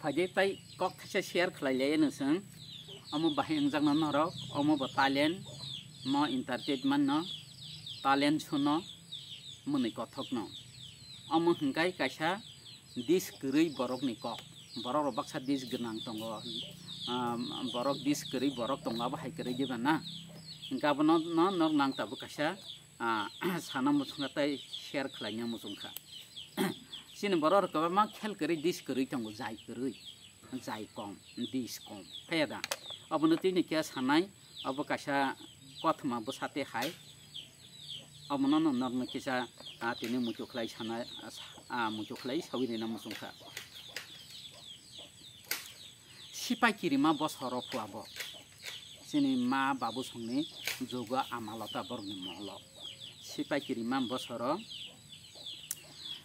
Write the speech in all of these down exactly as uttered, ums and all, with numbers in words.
Phaidi tai kok thaisa share khlai le nw chwng. Omo bahai wngjakno norok, omo bo talent, mo entertainment no, talent suno, mwnwi kothok no. Omo hwnkhe kaisa dis kwrwi borok ni kok. Borok rok baksa dis gwnang tongo. Um, borok dis kwrwi borok tongo, abo hai kwrwi diba na? Hwnkhe abono no nok nang tabuk kaisa ah, sana muchungkha tei share khlaina muchungkha. Chini borok rok kwbangma khel kwrwi, dis kwrwi tongo, jai kwrwi, jai kom, dis kom. Phaiya da? Obono tini khe sanai, obo kaisa kothoma bwsa tei hai. Obono no norno kisa, ah, tini muitu khlai sana, ah, muitu khlai sawi rina muchungkha. Sipai kirima bosoro phua bo. Chini ma babu songni jugo amalota borokni molo. Sipai kirima bosoro.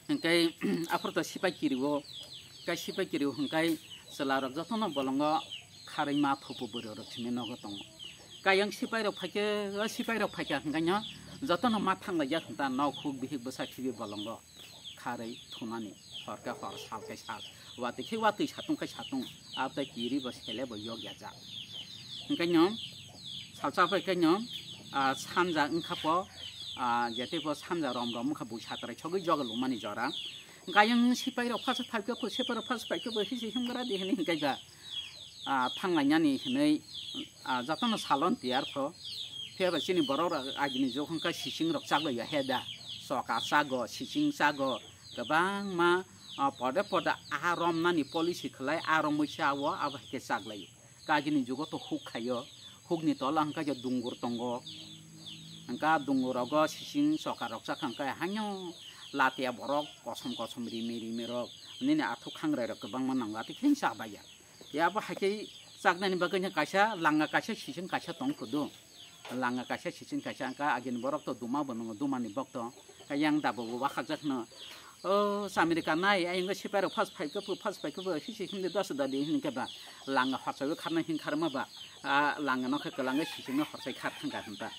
Hingkai aphuru to sipai kiriwo. Kai sipai kiriwo hingkai chwla rok jotono bolongo kharwi ma phupu bwrwi rok simi nogo tongo. Kayang sipai rok phaikhe, o sipai rok phaikha hingkaino jotono ma thanglaijak hinta nok huk bihik bwsa khibi bolongo. Kharwi thunani hor khe hor, sal khe sal, watwi khe watwi, satung khe satung, abo tei kiri bo sele bo yok ya jak. Hingkhe no salsa bai khe no, ah, sanja wngkha po, ah, jete po sanja rom rom wngkha bui satrai sogwi joga lumani jora. Gayang sipai rok phasa phai khe po, sipai rok phasa phai khe po hisi himgra di hini hingkhe ja. Ah, thanglainani hinwi, ah, jotono salon tiyar kho. Phiya ba chini borok rok agini jok hwnkha sising rok chaklaiya he da. Choka chago, sising chago, kwbangma, ah, pode pode a romnani policy khlai, a romwi cha o, abo hai khe chaklaio. Kagini jugo to huk khaio, hukni tola hwnkha khe dungur tongo. Hwnkha dungur rogo sising choka rok chakha hwnkha haino latiya borok kosom kosom rimi rimi rok, nini athuk khangrai rok kwbangma nango, atwi khe chabaiya. Ya bo hai khe chaknani bagwi no kaisa langa kaisa sising kaisa tong khudu. Langa kaisa sising kaisa wngkha, agini borok to duma bo nwngo, dumani bok to. Khe yang dabo bo wakhakjak hwno, "O chamrika nai, ayang sipai rok phas phai khe bo, phas phai khe bo, hisi himde dos dadi," hini khe ba langa horsa o kharna hin kharma ba, a langa no khe kwlangwi sising no horsai khar thangkha hinta.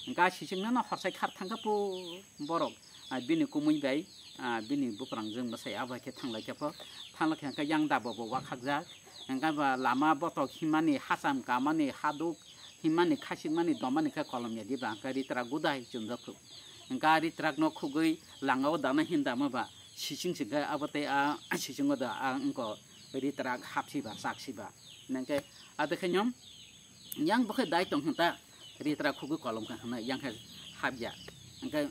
Hingkha sisingno no horsai khar thangkha po borok, ah, bini kumui bai, ah, bini buprang jwng bwsai abo hai khe thanglai khe po, thanglai khe hingkha yang dabo bo wakhakjak, hingkha ba lama botok himani, hacham kamani, haduk himani, khachikmani, domani khe kolom ya diba, hingkha ritrak gudai chumjak kho. Hingkha ritrak no khugwi langa o dana hin dama ba sising singkha abo tei a sisingo da a wngko ritrak hapsiba chaksiba. Hingkhe ado khe nyom yang bo khe dai tong hwn ta, ritrak khugwi kolom kha hwnwi yang khe hapya. Hingkhe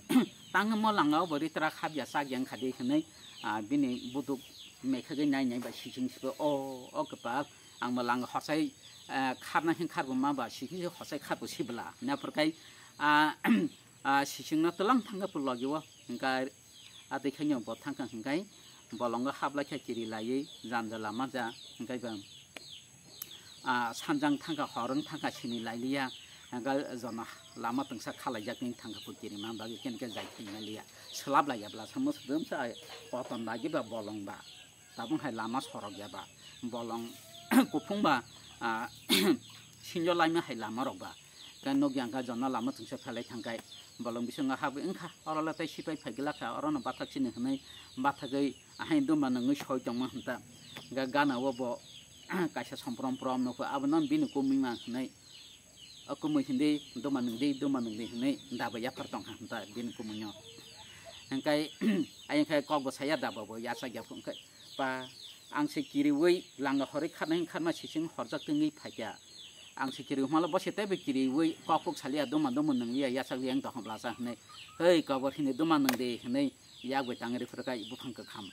tangmo langa o bo ritrak hapya chak yang kha di hwnwi, ah, bini buduk mekhagwi nai nai bai sising sibo, "O, o kwpal, ang bo langa horsai, ah, kharna hin kharbo ma ba sising si horsai kharbo sibla," hwnwi aphuru khai, ah, ah, sisingno twlang thangkha phu logi o. Hingkha atwi khaino bo thangkha hingkhai bolongo hablai kha kiri laiwi janja lama ja hingkhai ba. Ah, sanjang thangkha, hor wng thangkha, sini lailiya, hingkha jono lama tungsa khalaijak ning thangkha phu kirima bagwi kene khe jai thangmaliya. Swlap laiya bwla samo swdwmsa ai koton lagi ba bolong ba. Tabung hai lama sorok ya ba. Bolong kuphung ba, ah, sinjo laima hai lama rok ba. Khe nukya hingkha jono lama tungsa phelai thangkhai bolong bisingo habwi wngkha. Oro le tei sipai phai glak kha, orono bathak sini hwnwi bathagwi ahai duma nungwi soi tongma hwnta. Hingkha gana o bo kaisa somprom prom nukho, abono bini kumui ma hwnwi. O kumui hindi, duma nungdi, duma nungdi hwnwi daba yaphar tongkha hwnta bini kumuino. Hingkhai ayang khai kok bo saya daba bo yachak ya phung khe, "Pa, ang se kiriwi langa horwi kharnai kharma sising horjak tongwi phaikha. Ang se kiriwi hwnmalo bo se teibo kiriwi kok kuk saliya, duma duma nungliya, yachak yang tongkha bwlasa," hwnwi. "Hei kobor hini duma nungdi," hwnwi yak bai tangwi rw phuru khe buphang kwkham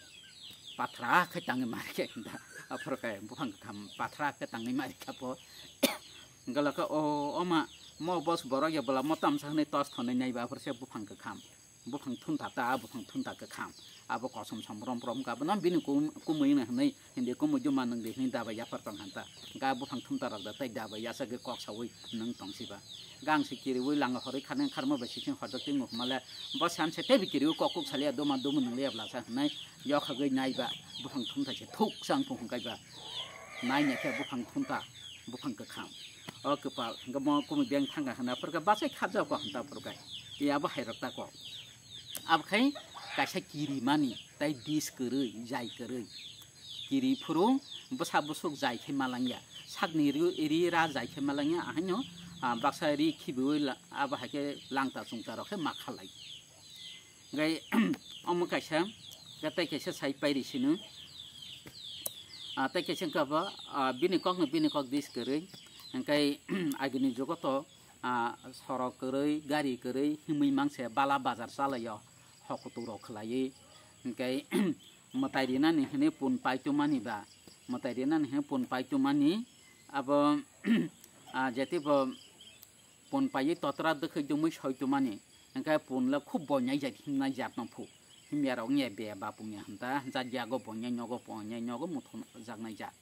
pathra khe tangwi mari khe hinda. Aphuru khe buphang kwkham pathra khe tangwi mari kha pho. Hingkhe lokha, "O, o ma, mo boss borok ya bwla mo tamsa hwnwi tos thonwi nai ba," aphuru se buphang kwkham. Buphang thunta ta, buphang thunta kwkham. Abo kosom som rom rom kha, bono bini kum-, kumui wngna hwnwi, hindi kumui duma nungdi hwnwi daba yaphar tong hanta. Ga buphang thunta rok da tei daba yachagwi kok saui nung tong siba. Gang se kiriui langa horui kharnai kharma bai sising horjak twi wngkha male, bo sam se teibo kiriui kok kuk saliya duma duma nungliya bwlasa hwnwi yokhagwi naiba buphang thunta se thuk chang phung hwnkaiba. Nai naikhe buphang thunta, buphang kwkham. O kwpal, hwnkhe mo kumui beng thangkha hwnwi aphuru khe bachai kharjao kok hwnta aphuru khe. Abo hairok ta kok. Abo khai kaisa kirimani tei dis kwrwi, jai kwrwi. kiri phuru bwsa bwswk jai khe malangya, sakni ri ri ra jai khe malangya, ahaino ah, baksa ri khibiwi la- abo hai khe langta chungta rok khe ma khalai. Hingkai omo kaisa, hingke tei kaisa sai pairi sino. Ah, tei kaisa wngkha bo, ah, bini kokno bini kok dis kwrwi, hingke agini jugo to, ah, sorok kwrwi, gari kwrwi himwi mangse bala bazar chalaio, hokutuk rok khwlaiwi, hingke mwtai rinani hwnwi pun pai tongmani ba, mwtai rinani hwnwi pun pai tongmani abo, ah, jeti bo pun paiwi totra dwkhwi dungwi soi tongmani, hingke pun le khub boinai jat himnai jat no phu, himya rok wngya be bapung ya hwnta jat yago boinai nogo boinai nogo muthung jaknai jat.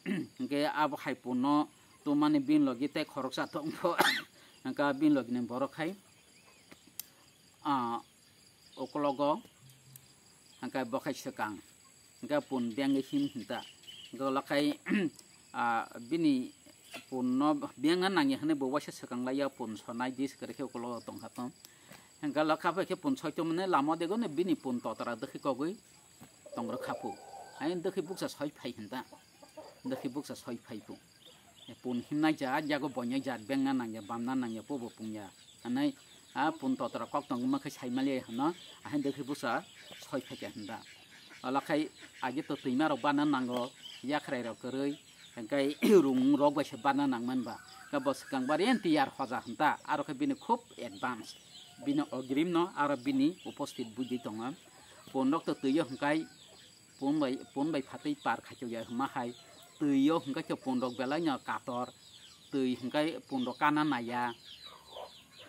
Hingke abo hai pun no tongmani bini logi tei khoroksa tongkho, hingke bini logi ni borok hai, ah, ukologo, hingke bo khai swkang, hingke pun beng him hinta, hingke ulo khai, ah, bini pun no beng na nangya hinui bo waisa swkang laiya pun sonai dis kwrwi khe ukologo tongkha tong, hingke ulo kha bai khe pun soi tongmani lama o dego no bini pun totra dwkhwi kogwi tong rwkha phu, hai dwkhwi buksa soi phai hinta, dwkhwi buksa soi phai phu. Pun himnai jat, yago boinai jat, bengna nangya, bamna nangya, pobo pungya. Hanai, a pun totra kok tongma khe saimali hano, ahin dekhi busa soi phaikha hinda. Ola khai age to twima rok bana nango, yakhrai rok kwrwi, hingkai rung rok bai se bana nangman ba. Ka bo swkang bari en tiyar hoja hinta, aro khe bini khub advance. Bini ogrim no, aro bini uposthit bujui tongo. Pun rok to twiyo hingkai, pun bai, pun bai phatwi par khaitokya hwnma hai, twi o hwnkhe khe pun rok belai no kator, twi hwnkhe pun rok kana naiya,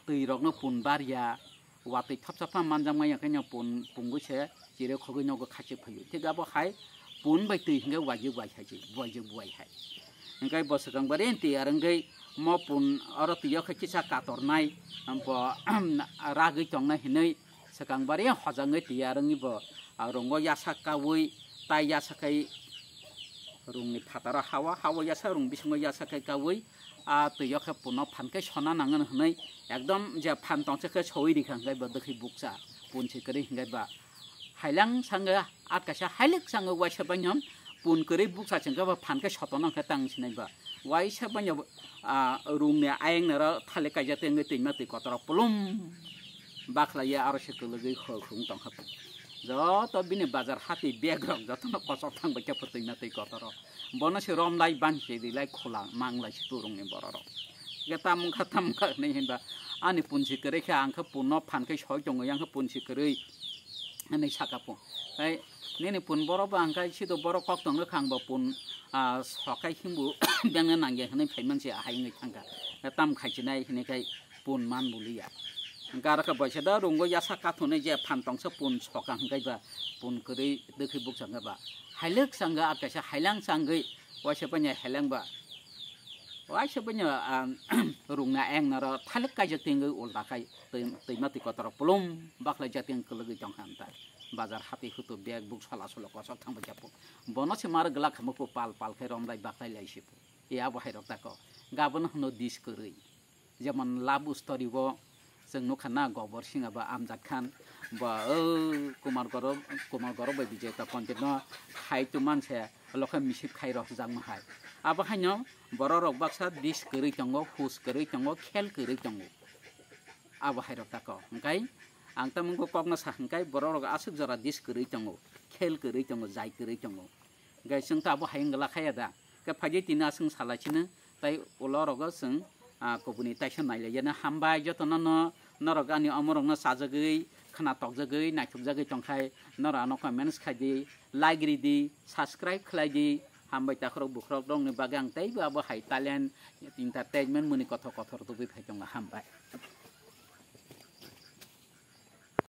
twi rok no pun barya, watwi thopsa phano manjak manya khe no pun pungwi se chiri khogwi nogo khachik phaio, thik abo hai pun bai twi hwnkhe waijak bai hai se, waijak bai hai. Hingke bo swkang bari tiyar wngwi mo pun oro twi o khe kisa katornai, bo ragwi tongnai hinwi swkang bari hojangwi tiyar wngwi bo, ah, rungo yasa kaui tai yasa khai rungni phataro hao, hao yasa rung bisingo yasa khai kaui, ah, twi o khe puno phan khe sona nangani hinwi ekdom je phan tongsa khe soi rikha hingke bo dwkhwi bukcha punsi kwrwi hingke ba hailang sangwi at kaisa hailik sangwi waisa baino pun kwrwi bukcha chwngkhe bo phan khe sotono khe tang sinai ba waisa baino, ah, rungni ayang naro thalik kaijak tei wngwi twima twi kotorok pulum bakhlaiya aro se kwlwgwi khwlwng tongkha. Joto bini bazar hati bag rok jotono kochok thang bai khe pho twima twi kotorok. Bono se romlai ban se rilai khula manglai se turungni bororok. Khe tamung kha tamung kha hinwi hinba ani punsi kwrwi khe ang khe punno phan khe soi tongo yang khe punsi kwrwi. Hinwi saka pho. Hai nini pun borok bo ang khai sido borok kok tong rwkha ang bo pun, ah, sokai himbu bengna nangya hinwi phai mansi ahai wngwi thangkha. Tam khaisinai hinwi khai pun man buliya. Hingke aro khe boisa da rungo yasa kathunai je phan tongsa pun soka hingke ba pun kwrwi dwkhwi buksa hingke ba. Hailik sangwi at kaisa hailang sangwi waisa banya heleng ba. Waisa banya, ah, rungna eng naro thalik kaijak tingwi ulta khai twi-, twima twi kotorok pulum bakhlai jak ting kwlwgwi tongkha hwnta. Bazar hati hutu bag buk sola solo kosok thangbai japo. Bono se mar glak hamo po pal pal khai romlai baklai lai sipo. E abo hai rok tako. Gabono hwno dis kwrwi. Jemon love story o chwng nukha na Gobor Singha ba Amjad Khan ba o Kumar Goro-, Kumar Gorob bai Bijoy Tapon no khai tu manse lokha misip khai rok jakma hai. Abo haino borok rok baksa dis kwrwi tongo, hus kwrwi tongo, khel kwrwi tongo. Abo hai rok tako. Hingkai ang tamo kokno sa hingkai borok rok aswk jora dis kwrwi tongo, khel kwrwi tongo, jai kwrwi tongo. Hingkai chwng to abo hai wngla khaya da. Khe phaidi tini aswng salai sino, tai ulo rogo chwng, ah, kubuni taisa nailaiyano hambai jotono no, norok ani omorokno chajagwi, khna tokjagwi, naithokjagwi tongkhai, norok ano comments khaidi, like ridi, subscribe khlaidi, hambai takhorok bukhorok rokni bagwi ang teibo abo hai talent entertainment muni kothor kothor tubui phai tongo, hambai.